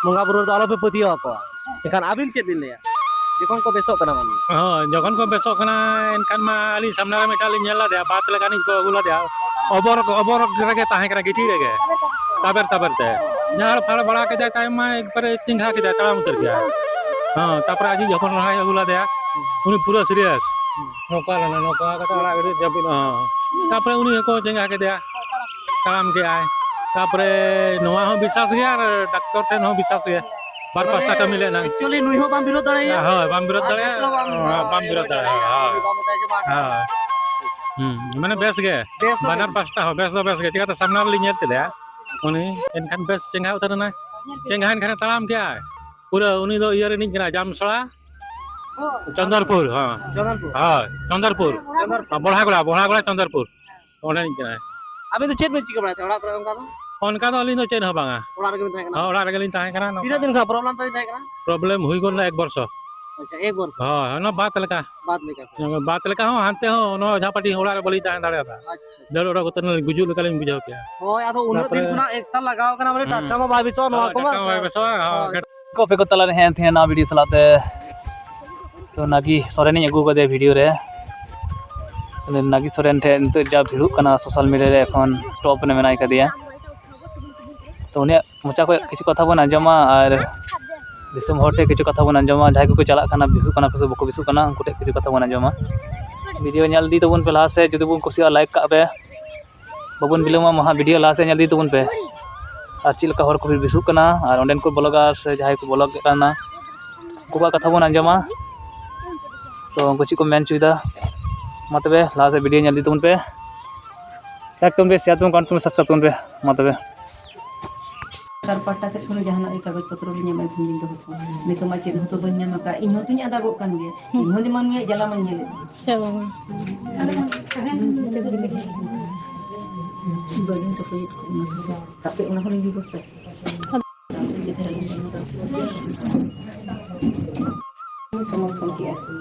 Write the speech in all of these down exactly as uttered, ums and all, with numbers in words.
ᱵᱚᱸᱜᱟ ᱵᱩᱨᱩ ᱨᱮᱫᱚ ᱟᱞᱚᱯᱮ ᱯᱟᱹᱛᱭᱟᱹᱣ ᱟᱠᱚᱣᱟ᱾ ᱮᱱᱠᱷᱟᱱ ᱟᱹᱵᱤᱱ ᱪᱮᱫ ᱵᱤᱱ ᱞᱟᱹᱭᱟ? ᱡᱚᱠᱷᱚᱱ ᱠᱚ ᱵᱮᱥᱚᱜ ᱠᱟᱱᱟ ᱢᱟᱹᱱᱢᱤ᱾ ᱦᱳᱭ, ᱡᱚᱠᱷᱚᱱ ᱠᱚ ᱵᱮᱥᱚᱜ ᱠᱟᱱᱟ, ᱮᱱᱠᱷᱟᱱ ᱢᱟ ᱟᱹᱞᱤᱧ ᱥᱟᱢᱱᱟ ᱨᱮ ᱢᱤᱫᱴᱟᱝ ᱞᱤᱧ ᱧᱮᱞ ᱞᱮᱫᱮᱭᱟ, ᱵᱟᱛ ᱞᱮᱠᱟᱱᱤᱡ ᱠᱚ ᱟᱹᱜᱩ ᱞᱮᱫᱮᱭᱟ᱾ ᱚᱵᱚᱨ, ᱚᱵᱚᱨ ᱨᱮᱜᱮ ᱛᱟᱦᱮᱸ ᱠᱟᱱᱟ, ᱜᱤᱛᱤᱡ ᱨᱮᱜᱮ, ᱛᱟᱵᱮᱨ ᱛᱟᱵᱮᱨ ᱛᱮ᱾ ᱡᱷᱟᱲ ᱯᱷᱟᱲ ᱵᱟᱲᱟ ᱠᱮᱫᱟᱭ, ᱛᱟᱭᱚᱢ ᱢᱟ ᱮᱠᱵᱟᱨᱮ ᱪᱮᱸᱜᱷᱟ ᱠᱮᱫᱟᱭ, ᱛᱟᱲᱟᱢ ᱩᱛᱟᱹᱨ ᱠᱮᱫᱟᱭ᱾ ᱦᱚᱸ, ᱛᱟᱯᱚᱨᱮ ᱟᱡᱤᱡ ᱦᱚᱯᱚᱱ ᱮᱨᱟᱭ ᱟᱹᱜᱩ ᱞᱮᱫᱮᱭᱟ, ᱩᱱᱤ ᱯᱩᱨᱟᱹ serious᱾ ᱱᱚᱝᱠᱟ ᱞᱮᱱᱟ, ᱱᱚᱝᱠᱟ ᱠᱟᱛᱮ ᱟᱲᱟᱜ ᱜᱤᱰᱤ ᱡᱟᱹᱯᱤᱫ, ᱦᱚᱸ᱾ ᱛᱟᱯᱚᱨᱮ ᱩᱱᱤ ᱦᱚᱸᱠᱚ ᱪᱮᱸᱜᱷᱟ ᱠᱮᱫᱮᱭᱟ, ᱛᱟᱲᱟᱢ ᱠᱮᱫᱟᱭ᱾ ᱛᱟᱯᱚᱨᱮ ᱱᱚᱣᱟ ᱦᱚᱸ ᱵᱤᱥᱥᱟᱥ ᱜᱮᱭᱟ ᱟᱨ ᱰᱟᱠᱛᱚᱨ ᱴᱷᱮᱱ ᱦᱚᱸ ᱵᱤᱥᱥᱟᱥ ᱜᱮᱭᱟ᱾ ᱵᱟᱨ ᱯᱟᱥᱴᱟ ᱠᱟᱹᱢᱤ ᱞᱮᱱᱟ᱾ Actually ᱱᱩᱭ ᱦᱚᱸ ᱵᱟᱢ ᱵᱤᱨᱳᱫ ᱫᱟᱲᱮᱭᱟᱜᱼᱟ᱾ ᱦᱳᱭ, ᱵᱟᱢ ᱵᱤᱨᱳᱫ ᱟᱨ ᱫᱟᱲᱮᱭᱟᱜᱼᱟ᱾ ᱰᱟᱠᱛᱚᱨ ᱦᱚᱸ ᱵᱟᱢ ᱦᱳᱭ, ᱵᱟᱢ ᱵᱤᱨᱳᱫ ᱫᱟᱲᱮᱭᱟᱜᱼᱟ᱾ ᱦᱳᱭ᱾ ᱦᱩᱸ, ᱢᱟᱱᱮ ᱵᱮᱥ ᱜᱮ᱾ ᱵᱮᱥ ᱫᱚ ᱵᱟᱱᱟᱨ ᱵᱮᱥ᱾ ᱯᱟᱥᱴᱟ ᱦᱚᱸ ᱵᱮᱥ ᱫᱚ ᱵᱮᱥ ᱜᱮ᱾ ᱪᱤᱠᱟᱹᱛᱮ ᱥᱟᱢᱱᱟ ᱨᱮᱞᱤᱧ ᱧᱮᱞ ᱠᱮᱫᱮᱭᱟ᱾ ᱩᱱᱤ ᱮᱱᱠᱷᱟᱱ ᱵᱮᱥ ᱪᱮᱸᱜᱷᱟ ᱩᱛᱟᱹᱨ ᱮᱱᱟᱭ᱾ ᱪᱮᱸᱜᱷᱟ ᱮᱱᱠᱷᱟᱱᱮ ᱛᱟᱲᱟᱢ ᱠᱮᱜᱼᱟᱭ᱾ ᱯᱩᱨᱟᱹ ᱩᱱᱤ ᱫᱚ ᱤᱭᱟᱹ ᱨᱤᱱᱤᱡ ᱠᱟᱱᱟᱭ, ᱡᱟᱢᱥᱚᱲᱟ, ᱚ, ᱪᱚᱱᱫᱚᱨᱯᱩᱨ, ᱦᱚᱸ᱾ ᱪᱚᱱᱫᱚᱱᱯᱩᱨ᱾ ᱦᱳᱭ, ᱪᱚᱱᱫᱚᱨᱯᱩᱨ᱾ ᱪᱚᱱᱫᱚᱨᱯᱩᱨ᱾ ᱵᱚᱲᱦᱟ ᱜᱚᱲᱟ, ᱵᱚᱲᱦᱟ ᱜᱚᱲᱟ, ᱪᱚᱱᱫᱚᱨᱯᱩᱨ᱾ ᱚᱸᱰᱮ ᱨᱤᱱᱤᱡ ᱠᱟᱱᱟᱭ᱾ ᱟᱵᱤᱱ ᱫᱚ ᱪᱮᱫ ᱵᱤᱱ ᱪᱤᱠᱟᱹ ᱵᱟᱲᱟᱭ ᱛᱟᱦᱮᱸᱫ ᱚᱲᱟᱜ ᱠᱚᱨᱮ ᱚᱱᱠᱟ ᱫᱚ? ᱚᱱᱠᱟ ᱫᱚ ᱟᱹᱞᱤᱧ ᱫᱚ ᱪᱮᱫ ᱦᱚᱸ ᱵᱟᱝᱟ᱾ ᱚᱲᱟᱜ ᱨᱮᱜᱮ ᱵᱤᱱ ᱛᱟᱦᱮᱸ ᱠᱟᱱᱟ? ᱦᱚᱸ, ᱚᱲᱟᱜ ᱨᱮᱜᱮᱞᱤᱧ ᱛᱟᱦᱮᱸ ᱠᱟᱱᱟ᱾ ᱛᱤᱱᱟᱹᱜ ᱫᱤᱱ ᱠᱷᱚᱱ problem ᱛᱟᱵᱤᱱ ᱛᱟᱦᱮᱸ ᱠᱟᱱᱟ? Problem ᱦᱩᱭ ᱜᱚᱫ ᱮᱱᱟ ᱮᱠ ᱵᱚᱨᱥᱚ᱾ ᱟᱪᱪᱷᱟ, ᱮᱠ ᱵᱚᱨᱥᱚ᱾ ᱦᱳᱭ, ᱚᱱᱟ ᱵᱟᱛ ᱞᱮᱠᱟ᱾ ᱵᱟᱛ ᱞᱮᱠᱟ ᱥᱮ? ᱵᱟᱛ ᱞᱮᱠᱟ ᱦᱚᱸ, ᱦᱟᱱᱛᱮ ᱦᱚᱸ, ᱱᱚᱣᱟ ᱚᱡᱷᱟᱯᱟᱹᱴᱤ ᱚᱲᱟᱜ ᱨᱮ ᱵᱟᱹᱞᱤᱧ ᱛᱟᱦᱮᱸ ᱫᱟᱲᱮᱭᱟᱫᱟ᱾ ᱟᱪᱪᱷᱟ, ᱟᱪᱪᱷᱟ᱾ ᱫᱟᱹᱲ ᱚᱰᱚᱠ ᱠᱟᱛᱮ ᱜᱩᱡᱩᱜ ᱞᱮᱠᱟᱞᱤᱧ ᱵᱩᱡᱷᱟᱹᱣ ᱠᱮᱜᱼᱟ᱾ ᱦᱳᱭ, ᱟᱫᱚ ᱩᱱᱟᱹᱜ ᱫᱤᱱ ᱛᱟᱯᱚᱨᱮ ᱠᱷᱚᱱᱟᱜ action ᱞᱟᱜᱟᱣ ᱠᱟᱱᱟ, ᱵᱚᱞᱮ ᱦᱩᱸ᱾ ᱴᱟᱴᱠᱟ ᱢᱟ ᱵᱟᱭ ᱵᱮᱥᱚᱜᱼᱟ, ᱱᱚᱣᱟ ᱦᱳᱭ, ᱠᱚᱢᱟ ᱴᱟᱴᱠᱟ ᱢᱟ ᱵᱟᱭ ᱥᱮ? ᱵᱮᱥᱚᱜᱼᱟ, ᱦᱳᱭ᱾ ᱦᱳᱭ᱾ ᱠᱚ ᱟᱯᱮ ᱠᱚ ᱛᱟᱞᱟᱨᱮ ᱦᱮᱸ ᱛᱟᱦᱮᱸ ᱱᱟᱣᱟ video ᱥᱟᱞᱟᱜ ᱛᱮ᱾ ᱛᱚ ᱱᱟᱜᱤ ᱥᱚᱨᱮᱱᱤᱧ ᱟᱹᱜᱩ ᱠᱟᱫᱮᱭᱟ video ᱨᱮ᱾ ᱛᱟᱦᱞᱮ ᱱᱟᱜᱤ ᱥᱚᱨᱮᱱ ᱴᱷᱮᱱ ᱱᱤᱛᱚᱜ ᱡᱟ ᱵᱷᱤᱲᱚᱜ ᱠᱟᱱᱟ, social media ᱨᱮ ᱮᱠᱷᱚᱱ top ᱨᱮ ᱢᱮᱱᱟᱭ ᱠᱟᱫᱮᱭᱟ᱾ ᱛᱚ ᱩᱱᱤᱭᱟᱜ ᱢᱚᱪᱟ ᱠᱷᱚᱱ ᱠᱤᱪᱷᱩ ᱠᱟᱛᱷᱟ ᱵᱚᱱ ᱟᱸᱡᱚᱢᱟ ᱟᱨ ᱫᱤᱥᱚᱢ ᱦᱚᱲ ᱴᱷᱮᱱ ᱠᱤᱪᱷᱩ ᱠᱟᱛᱷᱟ ᱵᱚᱱ ᱟᱸᱡᱚᱢᱟ, ᱡᱟᱦᱟᱸᱭ ᱠᱚᱠᱚ ᱪᱟᱞᱟᱜ ᱠᱟᱱᱟ, ᱵᱮᱥᱚᱜ ᱠᱟᱱᱟ ᱠᱚ ᱥᱮ ᱵᱟᱠᱚ ᱵᱮᱥᱚᱜ ᱠᱟᱱᱟ, ᱩᱱᱠᱩ ᱴᱷᱮᱱ ᱠᱤᱪᱷᱩ ᱠᱟᱛᱷᱟ ᱵᱚᱱ ᱟᱸᱡᱚᱢᱟ᱾ Video ᱧᱮᱞ ᱤᱫᱤ ᱛᱟᱵᱚᱱ ᱯᱮ ᱞᱟᱦᱟ ᱥᱮᱫ, ᱡᱩᱫᱤ ᱵᱚᱱ ᱠᱩᱥᱤᱭᱟᱜᱼᱟ like ᱠᱟᱜ ᱯᱮ, ᱵᱟᱵᱚᱱ ᱵᱤᱞᱚᱢᱟ, ᱢᱟ ᱦᱟᱸᱜ video ᱞᱟᱦᱟ ᱥᱮᱫ ᱧᱮᱞ ᱤᱫᱤ ᱛᱟᱵᱚᱱ ᱯᱮ᱾ ᱟᱨ ᱪᱮᱫ ᱞᱮᱠᱟ ᱦᱚᱲ ᱠᱚ ᱵᱮᱥᱚᱜ ᱠᱟᱱᱟ ᱟᱨ ᱚᱸᱰᱮᱱ ᱠᱚ vlogger ᱥᱮ ᱡᱟᱦᱟᱸᱭ ᱠᱚ vlog ᱮᱫ ᱠᱟᱱᱟ, ᱩᱱᱠᱩ ᱠᱚᱣᱟᱜ ᱠᱟᱛᱷᱟ ᱵᱚᱱ ᱟᱸᱡᱚᱢᱟ᱾ ᱛᱚ ᱩᱱᱠᱩ ᱪᱮᱫ ᱠᱚ ᱢᱮᱱ ᱦᱚᱪᱚᱭᱮᱫᱟ, ᱢᱟ ᱛᱚᱵᱮ ᱞᱟᱦᱟ ᱥᱮᱫ video ᱧᱮᱞ ᱤᱫᱤ ᱛᱟᱵᱚᱱ ᱯᱮ, like ᱛᱟᱵᱚᱱ ᱯᱮ, share ᱛᱟᱵᱚᱱ ᱯᱮ, comment ᱛᱟᱵᱚᱱ ᱯᱮ, subscribe ᱛᱟᱵᱚᱱ ᱯᱮ, ᱢᱟ ᱛᱚᱵᱮ᱾ ᱥᱚᱨᱠᱟᱨ ᱯᱟᱦᱴᱟ ᱥᱮᱫ ᱠᱷᱚᱱ ᱡᱟᱦᱟᱱᱟᱜ ᱜᱮ ᱠᱟᱜᱚᱡᱽ ᱯᱚᱛᱨᱚ ᱞᱤᱧ ᱧᱟᱢᱟ, ᱮᱱᱠᱷᱟᱱ ᱞᱤᱧ ᱫᱚᱦᱚ ᱠᱚᱣᱟ᱾ ᱱᱤᱛᱚᱜ ᱢᱟ ᱪᱮᱫ ᱦᱚᱸᱛᱚ ᱵᱟᱹᱧ ᱧᱟᱢ ᱟᱠᱟᱫ, ᱤᱧ ᱦᱚᱸᱛᱚᱧ ᱟᱫᱟᱜᱚᱜ ᱠᱟᱱ ᱜᱮᱭᱟ, ᱤᱧ ᱦᱚᱸ ᱡᱮᱢᱚᱱ ᱱᱩᱭᱟᱜ ᱡᱟᱞᱟ ᱢᱟᱧ ᱧᱮᱞᱮᱫ᱾ ᱪᱮᱫ ᱦᱚᱸ ᱵᱟᱝ᱾ ᱵᱟᱹᱞᱤᱧ ᱛᱟᱯᱟᱭᱮᱫ ᱠᱚ ᱚᱱᱟ ᱠᱚᱫᱚ᱾ ᱦᱟᱯᱮ ᱚᱱᱟ ᱦᱚᱸᱞᱤᱧ ᱵᱮᱵᱚᱥᱛᱷᱟ᱾ ᱥᱚᱢᱚᱨᱛᱷᱚᱱ ᱠᱮᱜᱼᱟ᱾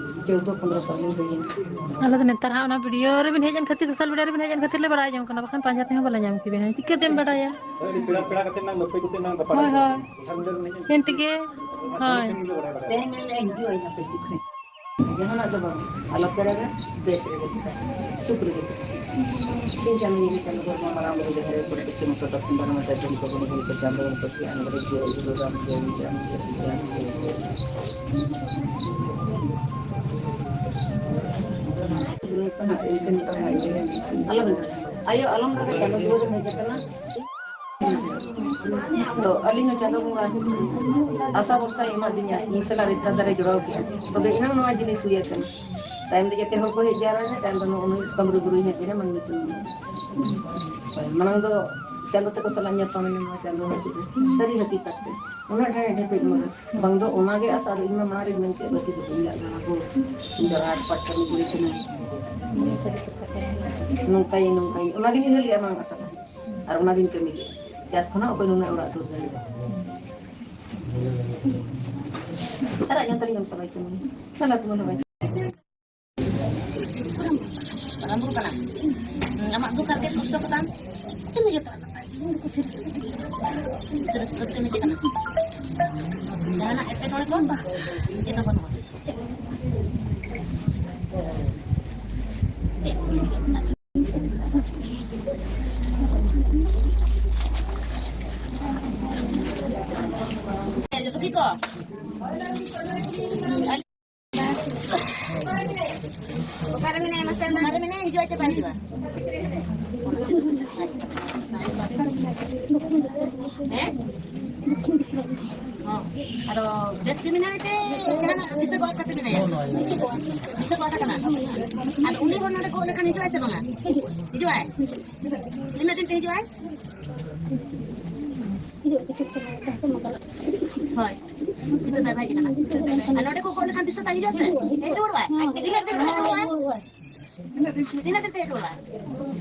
ᱪᱳᱫᱽᱫᱳ ᱯᱚᱱᱫᱽᱨᱚ ᱥᱟᱞ ᱞᱤᱧ ᱦᱩᱭᱮᱱ᱾ ᱟᱞᱮ ᱫᱚ ᱱᱮᱛᱟᱨ ᱦᱟᱸᱜ ᱚᱱᱟ ᱵᱷᱤᱰᱤᱭᱳ ᱨᱮᱵᱤᱱ ᱦᱮᱡ ᱮᱱ ᱠᱷᱟᱹᱛᱤᱨ, ᱥᱳᱥᱟᱞ ᱢᱤᱰᱤᱭᱟ ᱨᱮᱵᱤᱱ ᱦᱮᱡ ᱮᱱ ᱠᱷᱟᱹᱛᱤᱨ ᱞᱮ ᱵᱟᱲᱟᱭ ᱡᱚᱝ ᱠᱟᱱᱟ, ᱵᱟᱠᱷᱟᱱ ᱯᱟᱸᱡᱟ ᱛᱮᱦᱚᱸ ᱵᱟᱞᱮ ᱧᱟᱢ ᱠᱮᱵᱤᱱᱟ᱾ ᱪᱤᱠᱟᱹᱛᱮᱢ ᱵᱟᱲᱟᱭᱟ? ᱟᱹᱰᱤ ᱯᱮᱲᱟ, ᱯᱮᱲᱟ ᱠᱟᱛᱮ ᱱᱟᱝ ᱜᱟᱯᱟᱭ ᱠᱟᱛᱮ ᱱᱟᱝ ᱦᱳᱭ, ᱦᱳᱭ᱾ ᱥᱳᱥᱟᱞ ᱢᱤᱰᱤᱭᱟ ᱨᱮᱵᱤᱱ ᱦᱮᱡ ᱮᱱ ᱠᱷᱟᱹᱛᱤᱨ ᱮᱱᱛᱮᱜᱮ, ᱦᱳᱭ᱾ ᱛᱮᱦᱮᱧ ᱢᱮᱱ ᱞᱮᱜᱼᱟ, ᱦᱤᱡᱩᱜ ᱟᱭ ᱱᱟᱯᱮ ᱥᱩᱠ ᱨᱮ᱾ ᱡᱟᱦᱟᱱᱟᱜ ᱫᱚ ᱵᱟᱝ, ᱟᱞᱚᱯᱮ ᱨᱟᱜᱟ, ᱵᱮᱥ ᱨᱮᱜᱮ ᱛᱟᱦᱮᱱᱟ, ᱥᱩᱠ ᱨᱮᱜᱮ ᱛᱟᱦᱮᱱᱟ᱾ ᱥᱤᱧ ᱪᱟᱸᱫᱳ ᱧᱮᱞ ᱪᱟᱸᱫᱳ ᱵᱚᱱ ᱢᱟᱨᱟᱝ ᱵᱩᱨᱩ ᱡᱟᱦᱮᱨ ᱟᱭᱳ ᱠᱚᱲᱟ ᱠᱚ ᱪᱮ ᱢᱚᱛᱚ ᱛᱟᱠᱚ ᱫᱟᱨᱟᱢ ᱟᱠᱟᱫ ᱡᱚᱢ ᱠᱚᱵᱚᱱ ᱦᱩᱭ ᱠᱟᱛᱮ ᱟᱢ ᱫᱚ ᱯᱟᱹᱛᱤ ᱟᱢ ᱫᱚ ᱡᱤᱭᱟᱹ ᱩᱫᱩᱜ ᱟᱢ ᱫᱚ ᱟᱢ ᱫᱚ ᱟᱞᱚ ᱵᱮᱱ ᱨᱟᱜᱟ᱾ ᱟᱭᱳ ᱟᱞᱚᱢ ᱨᱟᱜᱟ, ᱪᱟᱸᱫᱳ ᱫᱩᱣᱟᱹᱨ ᱨᱮ ᱦᱮᱡ ᱟᱠᱟᱱᱟ᱾ ᱛᱚ ᱟᱹᱞᱤᱧ ᱦᱚᱸ ᱪᱟᱸᱫᱳ ᱵᱚᱸᱜᱟ ᱟᱥᱟ ᱵᱷᱚᱨᱥᱟᱭ ᱮᱢᱟᱫᱤᱧᱟ, ᱤᱧ ᱥᱟᱞᱟᱜ ᱨᱤᱥᱛᱟ ᱫᱟᱨᱮ ᱡᱚᱲᱟᱣ ᱠᱮᱜᱼᱟ, ᱛᱚᱵᱮ ᱮᱱᱟᱝ ᱱᱚᱣᱟ ᱡᱤᱱᱤᱥ ᱦᱩᱭ ᱟᱠᱟᱱᱟ᱾ ᱛᱟᱭᱚᱢ ᱫᱚ ᱡᱟᱛᱮ ᱦᱚᱲ ᱠᱚ ᱦᱮᱡ ᱡᱟᱣᱨᱟᱭᱮᱱᱟ, ᱛᱟᱭᱚᱢ ᱫᱚ ᱱᱚᱜᱼᱚ ᱱᱩᱭ ᱠᱟᱢᱨᱩ ᱜᱩᱨᱩᱭ ᱦᱮᱡ ᱮᱱᱟ, ᱢᱟᱹᱱᱢᱤ ᱛᱩᱞᱩᱡ᱾ ᱢᱟᱲᱟᱝ ᱫᱚ ᱪᱟᱸᱫᱳ ᱛᱟᱠᱚ ᱥᱟᱞᱟᱜ ᱧᱟᱯᱟᱢ ᱮᱱᱟ, ᱱᱚᱣᱟ ᱪᱟᱸᱫᱳ ᱦᱟᱹᱥᱩᱨ ᱨᱮ ᱥᱟᱹᱨᱤ ᱦᱟᱹᱠᱤᱠᱟᱛ ᱛᱮ ᱩᱱᱟᱹᱜ ᱰᱷᱮᱨ ᱰᱷᱮᱯᱮᱡ ᱢᱟᱨᱟ ᱵᱟᱝ ᱫᱚ ᱚᱱᱟᱜᱮ ᱟᱥᱟ ᱫᱚ ᱤᱧ ᱢᱟ ᱢᱟᱲᱟᱝ ᱨᱮᱧ ᱢᱮᱱ ᱠᱮᱫ, ᱵᱟᱹᱛᱤ ᱫᱚ ᱵᱟᱹᱧ ᱞᱟᱜ ᱠᱟᱱᱟ ᱠᱚ, ᱤᱧ ᱫᱚ ᱨᱟᱴ ᱯᱟᱴ ᱠᱟᱹᱢᱤ ᱠᱩᱲᱤ ᱠᱟᱱᱟᱹᱧ, ᱱᱚᱝᱠᱟᱭᱟᱹᱧ ᱱᱚᱝᱠᱟᱭᱟᱹᱧ, ᱚᱱᱟᱜᱤᱧ ᱩᱭᱦᱟᱹᱨ ᱞᱮᱜᱼᱟ ᱢᱟᱲᱟᱝ ᱟᱥᱟ ᱫᱚ᱾ ᱟᱨ ᱚᱱᱟᱜᱤᱧ ᱠᱟᱹᱢᱤ ᱠᱮᱫᱟ᱾ ᱪᱟᱥ ᱠᱷᱚᱱᱟᱜ ᱚᱠᱚᱭ ᱱᱩᱱᱟᱹᱜ ᱚᱲᱟᱜ ᱫᱩᱣᱟᱹᱨ ᱫᱟᱲᱮᱭᱟᱜᱼᱟ? ᱟᱨ ᱟᱡ ᱛᱟᱞᱤᱧ ᱚᱱᱠᱟ ᱵᱟᱭ ᱠᱟᱹᱢᱤᱭᱟ᱾ ᱥᱟᱞᱟ ᱛᱩᱢᱟᱹᱞ ᱦᱚᱸ ᱵᱟᱭ ᱠᱟᱹᱢᱤᱭᱟ᱾ ᱵᱟᱨᱟᱢ ᱵᱩᱨᱩ ᱠᱟᱱᱟ᱾ ᱟᱢᱟᱜ ᱫᱩᱠ ᱟᱨ ᱪᱮᱫ ᱠᱚᱥᱴᱚ ᱠᱚ ᱛᱟᱢ? ᱠᱟᱹᱢᱤ ᱡᱚᱛᱚᱣᱟᱜ ᱱᱟᱯᱟᱭ᱾ ᱨᱟᱹᱥᱠᱟᱹ ᱛᱮ ᱢᱤᱫ ᱠᱟᱱᱟ᱾ ᱡᱟᱦᱟᱱᱟᱜ ᱮᱴᱠᱮᱴᱚᱬᱮ ᱠᱚ ᱪᱮᱫ ᱦᱚᱸ ᱵᱟᱹᱱᱩᱜᱼᱟ᱾ ᱚᱠᱟᱨᱮ ᱢᱮᱱᱟᱭᱟ ᱢᱟᱥᱮ? ᱚᱠᱟᱨᱮ ᱢᱮᱱᱟᱭᱟ? ᱦᱤᱡᱩᱜ ᱟᱭ ᱥᱮ ᱵᱟᱭ ᱦᱤᱡᱩᱜᱼᱟ? ᱦᱮᱸ? ᱦᱚᱸ᱾ ᱟᱫᱚ ᱵᱮᱥ ᱜᱮ ᱢᱮᱱᱟᱭ ᱛᱮ ᱡᱟᱦᱟᱱᱟᱜ ᱫᱤᱥᱟᱹ ᱜᱚᱫ ᱠᱟᱛᱮ ᱢᱮᱱᱟᱭᱟ? ᱫᱤᱥᱟᱹ ᱜᱚᱫ ᱟᱠᱟᱱᱟ᱾ ᱟᱫᱚ ᱩᱱᱤ ᱦᱚᱲ ᱱᱚᱰᱮ ᱜᱚᱫ ᱞᱮᱠᱷᱟᱱ ᱦᱤᱡᱩᱜ ᱟᱭ ᱥᱮ ᱵᱟᱝᱟ? ᱦᱤᱡᱩᱜ ᱟᱭ? ᱛᱤᱱᱟᱹᱜ ᱫᱤᱱ ᱛᱮ ᱦᱤᱡᱩᱜ ᱟᱭ? ᱦᱤᱡᱩᱜ ᱠᱤᱪᱷᱩ ᱥᱚᱢᱚᱭ ᱛᱟᱭᱚᱢ ᱛᱮ ᱱᱚᱝᱠᱟ ᱦᱳᱭ᱾ ᱛᱤᱥ ᱦᱚᱸ ᱵᱟᱭ ᱦᱮᱡ ᱟᱠᱟᱱᱟ᱾ ᱟᱨ ᱱᱚᱰᱮ ᱠᱚ ᱜᱚᱫ ᱞᱮᱠᱷᱟᱱ ᱛᱤᱥ ᱦᱚᱸ ᱛᱟᱭ ᱦᱤᱡᱩᱜᱼᱟ ᱥᱮ? ᱦᱮᱡ ᱨᱩᱣᱟᱹᱲᱚᱜᱼᱟᱭ? ᱛᱤᱱᱟᱹᱜ ᱫᱤᱱ ᱛᱮ ᱦᱮᱡ ᱨᱩᱣᱟᱹᱲᱚᱜᱼᱟᱭ? ᱛᱤᱱᱟᱹᱜ ᱫᱤᱱ ᱛᱮ ᱦᱮᱡ ᱨᱩᱣᱟᱹᱲᱚᱜᱼᱟᱭ?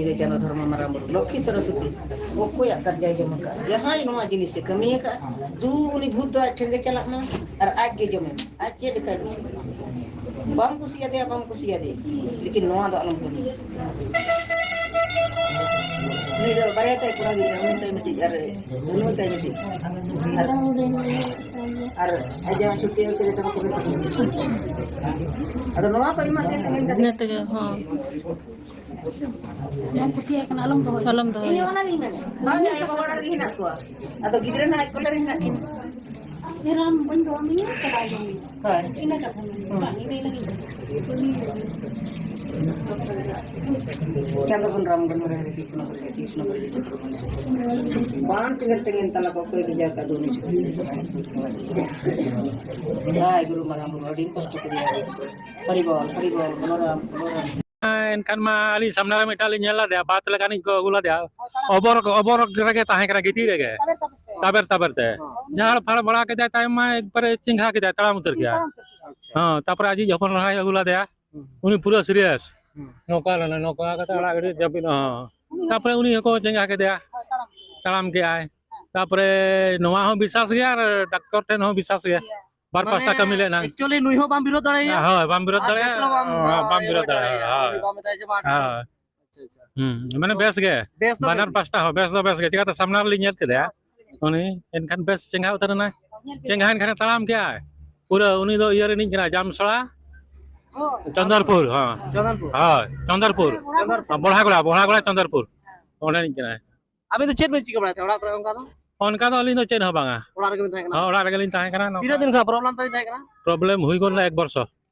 ᱧᱤᱫᱟᱹ ᱪᱟᱸᱫᱚ ᱫᱷᱚᱨᱢᱚ ᱢᱟᱨᱟᱝ ᱵᱩᱨᱩ ᱞᱚᱠᱠᱷᱤ ᱥᱚᱨᱚᱥᱚᱛᱤ ᱚᱠᱚᱭᱟᱜ ᱠᱟᱨᱡᱟᱭ ᱡᱚᱢ ᱟᱠᱟᱫ, ᱡᱟᱦᱟᱸᱭ ᱱᱚᱣᱟ ᱡᱤᱱᱤᱥᱮ ᱠᱟᱹᱢᱤ ᱟᱠᱟᱫ, ᱫᱩ ᱩᱱᱤ ᱵᱷᱩᱛ ᱫᱚ ᱟᱡ ᱴᱷᱮᱱ ᱜᱮ ᱪᱟᱞᱟᱜ ᱢᱟ ᱟᱨ ᱟᱡ ᱜᱮ ᱡᱚᱢᱮ ᱢᱟ, ᱟᱡ ᱪᱮᱫ ᱞᱮᱠᱟᱭ ᱵᱩᱡᱷᱟᱹᱣ᱾ ᱵᱟᱢ ᱠᱩᱥᱤᱭᱟᱫᱮᱭᱟ, ᱵᱟᱢ ᱠᱩᱥᱤᱭᱟᱫᱮᱭᱟ, ᱞᱮᱠᱤᱱ ᱱᱚᱣᱟ ᱫᱚ ᱟᱞᱚᱢ ᱠᱟᱹᱢᱤᱭᱟ᱾ ᱩᱱᱤ ᱫᱚ ᱵᱟᱨᱭᱟ ᱛᱟᱭ ᱠᱚᱲᱟ ᱜᱤᱫᱽᱨᱟᱹ, ᱩᱱᱤ ᱛᱟᱭ ᱢᱤᱫᱴᱤᱡ ᱟᱨ ᱩᱱᱤ ᱛᱟᱭ ᱢᱤᱫᱴᱤᱡ᱾ ᱟᱨ, ᱟᱨ ᱟᱡᱟᱜ ᱪᱷᱩᱴᱤ ᱦᱚᱸ ᱛᱮᱜᱮ ᱛᱟᱦᱮᱸ ᱠᱚᱜᱮ ᱥᱮ᱾ ᱟᱫᱚ ᱱᱚᱣᱟ ᱠᱚ ᱮᱢᱟ ᱛᱮ ᱛᱮᱸᱜᱮᱱ ᱠᱟᱛᱮ ᱤᱱᱟᱹ ᱛᱮᱜᱮ, ᱦᱚᱸ᱾ ᱵᱟᱢ ᱠᱩᱥᱤᱭᱟᱭ ᱠᱟᱱᱟ, ᱟᱞᱚᱢ ᱫᱚᱦᱚᱭᱟ᱾ ᱟᱞᱚᱢ ᱫᱚᱦᱚᱭᱟ᱾ ᱤᱧ ᱦᱚᱸ ᱚᱱᱟᱜᱤᱧ ᱢᱮᱱᱮᱫ᱾ ᱵᱟᱝ, ᱟᱭᱳ ᱵᱟᱵᱟ ᱚᱲᱟᱜ ᱨᱮᱜᱮ ᱦᱮᱱᱟᱜ ᱠᱚᱣᱟ᱾ ᱟᱫᱚ ᱜᱤᱫᱽᱨᱟᱹ ᱱᱟᱦᱟᱜ ᱟᱡ ᱠᱚᱞᱮ ᱨᱮ ᱦᱮᱱᱟᱜ ᱠᱤᱱᱟ᱾ ᱮᱨᱟᱢ ᱵᱟᱹᱧ ᱫᱚᱦᱚ ᱢᱮᱭᱟ, ᱪᱟᱞᱟᱣ ᱡᱚᱝ ᱢᱮ᱾ ᱦᱳᱭ᱾ ᱤᱱᱟᱹ ᱠᱟᱛᱷᱟ ᱢᱮᱱ᱾ ᱵᱟᱝ, ᱤᱱᱟᱹ ᱞᱟᱹᱜᱤᱫ᱾ ᱪᱟᱸᱫᱚ ᱵᱚᱱ ᱨᱟᱢ ᱜᱚᱱᱚ ᱨᱮ ᱛᱤᱥ ᱱᱚ ᱠᱚᱨᱮ, ᱛᱤᱥ ᱱᱚ ᱠᱚᱨᱮ᱾ ᱵᱟᱝ ᱥᱤᱸᱜᱟᱹᱲ ᱛᱮᱸᱜᱮᱱ ᱛᱟᱞᱟ ᱠᱚ ᱚᱠᱚᱭ ᱵᱷᱮᱡᱟ ᱠᱟᱫ ᱩᱱᱤ ᱪᱷᱩᱴᱤ᱾ ᱦᱟᱭ ᱜᱩᱨᱩ ᱢᱟᱨᱟᱝ ᱵᱩᱨᱩ, ᱟᱹᱰᱤ ᱠᱚᱥᱴᱚ ᱠᱚ ᱨᱮᱭᱟᱲ᱾ ᱦᱟᱨᱤ ᱵᱚᱞ, ᱦᱟᱨᱤ ᱵᱚᱞ, ᱵᱚᱞᱚᱨᱟᱢ, ᱵᱚᱞᱚᱨᱟᱢ᱾ ᱮᱱᱠᱷᱟᱱ ᱢᱟ ᱟᱹᱞᱤᱧ ᱥᱟᱢᱱᱟ ᱨᱮ ᱢᱤᱫᱴᱟᱝ ᱞᱤᱧ ᱧᱮᱞ ᱞᱮᱫᱮᱭᱟ, ᱵᱟᱥ ᱞᱮᱠᱟᱱᱤᱡ ᱠᱚ ᱟᱹᱜᱩ ᱞᱮᱫᱮᱭᱟ᱾ ᱚᱵᱚᱨ, ᱚᱵᱚᱨ ᱨᱮᱜᱮ ᱛᱟᱦᱮᱸ ᱠᱟᱱᱟ, ᱜᱤᱛᱤᱡ ᱨᱮᱜᱮ᱾ ᱛᱟᱵᱮᱨ, ᱛᱟᱵᱮᱨ ᱛᱮ᱾ ᱡᱷᱟᱲ ᱯᱷᱟᱲ ᱵᱟᱲᱟ ᱠᱮᱫᱟᱭ, ᱛᱟᱭᱚᱢ ᱢᱟ ᱮᱠᱵᱟᱨᱮ ᱪᱮᱸᱜᱷᱟ ᱠᱮᱫᱟᱭ, ᱛᱟᱲᱟᱢ ᱩᱛᱟᱹᱨ ᱠᱮᱫᱟᱭ᱾ ᱟᱪᱪᱷᱟ᱾ ᱦᱮᱸ, ᱛᱟᱯᱚᱨᱮ ᱟᱡᱤᱡ ᱦᱚᱯᱚᱱ ᱮᱨᱟᱭ ᱟᱹᱜᱩ ᱞᱮᱫᱮᱭᱟ, ᱦᱩᱸ᱾ ᱩᱱᱤ ᱯᱩᱨᱟᱹ serious᱾ ᱦᱩᱸ᱾ ᱱᱚᱝᱠᱟ ᱞᱮᱱᱟ, ᱱᱚᱝᱠᱟ ᱠᱟᱛᱮ ᱟᱲᱟᱜ ᱜᱤᱰᱤ ᱡᱟᱹᱯᱤᱫ ᱦᱚᱸ᱾ ᱛᱟᱯᱚᱨᱮ ᱩᱱᱤ ᱦᱚᱸᱠᱚ ᱪᱮᱸᱜᱷᱟ ᱠᱮᱫᱮᱭᱟ, ᱦᱳᱭ, ᱛᱟᱲᱟᱢ ᱠᱮᱫᱟᱭ᱾ ᱛᱟᱲᱟᱢ ᱠᱮᱫᱟᱭ᱾ ᱛᱟᱯᱚᱨᱮ ᱱᱚᱣᱟ ᱦᱚᱸ ᱵᱤᱥᱥᱟᱥ ᱜᱮᱭᱟ ᱟᱨ ᱰᱟᱠᱛᱚᱨ ᱴᱷᱮᱱ ᱦᱚᱸ ᱵᱤᱥᱥᱟᱥ ᱜᱮᱭᱟ᱾ ᱵᱟᱨ ᱯᱟᱥᱴᱟ ᱠᱟᱹᱢᱤ ᱞᱮ ᱮᱱᱟᱝ᱾ Actually ᱱᱩᱭ ᱦᱚᱸ ᱵᱟᱢ ᱵᱤᱨᱳᱫ ᱫᱟᱲᱮᱭᱟᱭᱟ᱾ ᱦᱳᱭ, ᱵᱟᱢ ᱵᱤᱨᱳᱫ ᱟᱨ ᱫᱟᱲᱮᱭᱟᱜᱼᱟ᱾ ᱰᱟᱠᱛᱚᱨ ᱦᱚᱸ ᱵᱟᱢ, ᱦᱳᱭ, ᱵᱟᱢ ᱵᱤᱨᱳᱫ ᱮᱢᱟᱭ ᱫᱟᱲᱮᱭᱟᱜᱼᱟ᱾ ᱫᱟᱲᱮᱭᱟᱭᱟ᱾ ᱦᱳᱭ᱾ ᱩᱱᱤ ᱵᱟᱢ ᱢᱮᱛᱟᱭᱟ ᱡᱮ ᱢᱟ ᱰᱟᱠᱛᱚᱨ᱾ ᱦᱳᱭ᱾ ᱟᱪᱪᱷᱟ, ᱟᱪᱪᱷᱟ᱾ ᱦᱩᱸ, ᱢᱟᱱᱮ ᱛᱚ ᱵᱮᱥ ᱜᱮ᱾ ᱵᱮᱥ ᱫᱚ ᱵᱟᱱᱟᱨ ᱵᱮᱥ ᱜᱮ᱾ ᱯᱟᱥᱴᱟ ᱦᱚᱸ ᱵᱮᱥ ᱫᱚ ᱵᱮᱥ ᱜᱮ᱾ ᱪᱤᱠᱟᱹᱛᱮ ᱥᱟᱢᱱᱟ ᱨᱮᱞᱤᱧ ᱧᱮᱞ ᱠᱮᱫᱮᱭᱟ᱾ ᱩᱱᱤ ᱮᱱᱠᱷᱟᱱ ᱵᱮᱥ ᱪᱮᱸᱜᱷᱟ ᱩᱛᱟᱹᱨ ᱮᱱᱟᱭ᱾ ᱪᱮᱸᱜᱷᱟ ᱮᱱᱠᱷᱟᱱᱮ ᱛᱟᱲᱟᱢ ᱠᱮᱜᱼᱟᱭ᱾ ᱯᱩᱨᱟᱹ ᱩᱱᱤ ᱫᱚ ᱤᱭᱟᱹ ᱨᱤᱱᱤᱡ ᱠᱟᱱᱟᱭ, ᱡᱟᱢᱥᱚᱲᱟ᱾ ᱦᱳᱭ᱾ ᱪᱚᱱᱫᱚᱨᱯᱩᱨ, ᱦᱚᱸ᱾ ᱪᱚᱱᱫᱚᱨᱯᱩᱨ᱾ ᱦᱳᱭ, ᱪᱚᱱᱫᱚᱨᱯᱩᱨ᱾ ᱪᱚᱱᱫᱚᱨᱯᱩᱨ᱾ ᱵᱚᱲᱦᱟ ᱜᱚᱲᱟ, ᱵᱚᱲᱦᱟ ᱜᱚᱲᱟ ᱪᱚᱱᱫᱚᱨᱯᱩᱨ᱾ ᱚᱸᱰᱮ ᱨᱤᱱᱤᱡ ᱠᱟᱱᱟᱭ᱾ ᱟᱵᱤᱱ ᱫᱚ ᱪᱮᱫ ᱵᱤᱱ ᱪᱤᱠᱟᱹ ᱵᱟᱲᱟᱭ ᱛᱮ ᱚᱲᱟᱜ ᱠᱚᱨᱮ ᱚᱱᱠᱟ ᱫᱚ? ᱚᱱᱠᱟ ᱫᱚ ᱟᱹᱞᱤᱧ ᱫᱚ ᱪᱮᱫ ᱦᱚᱸ ᱵᱟᱝᱟ᱾ ᱚᱲᱟᱜ ᱨᱮᱜᱮ ᱵᱤᱱ ᱛᱟᱦᱮᱸ ᱠᱟᱱᱟ? ᱦᱚᱸ, ᱚᱲᱟᱜ ᱨᱮᱜᱮ ᱞᱤᱧ ᱛᱟᱦᱮᱸ ᱠᱟᱱᱟ᱾ ᱱᱚᱝᱠᱟ ᱛᱤᱱᱟᱹᱜ ᱫᱤᱱ ᱠᱷᱚᱱ problem ᱛᱟᱵᱤᱱ ᱛᱟᱦᱮᱸ ᱠᱟᱱᱟ? Problem ᱦᱩᱭ ᱜᱚᱫ ᱞᱮᱱᱟ ᱮᱠ ᱵᱚᱨᱥᱚ᱾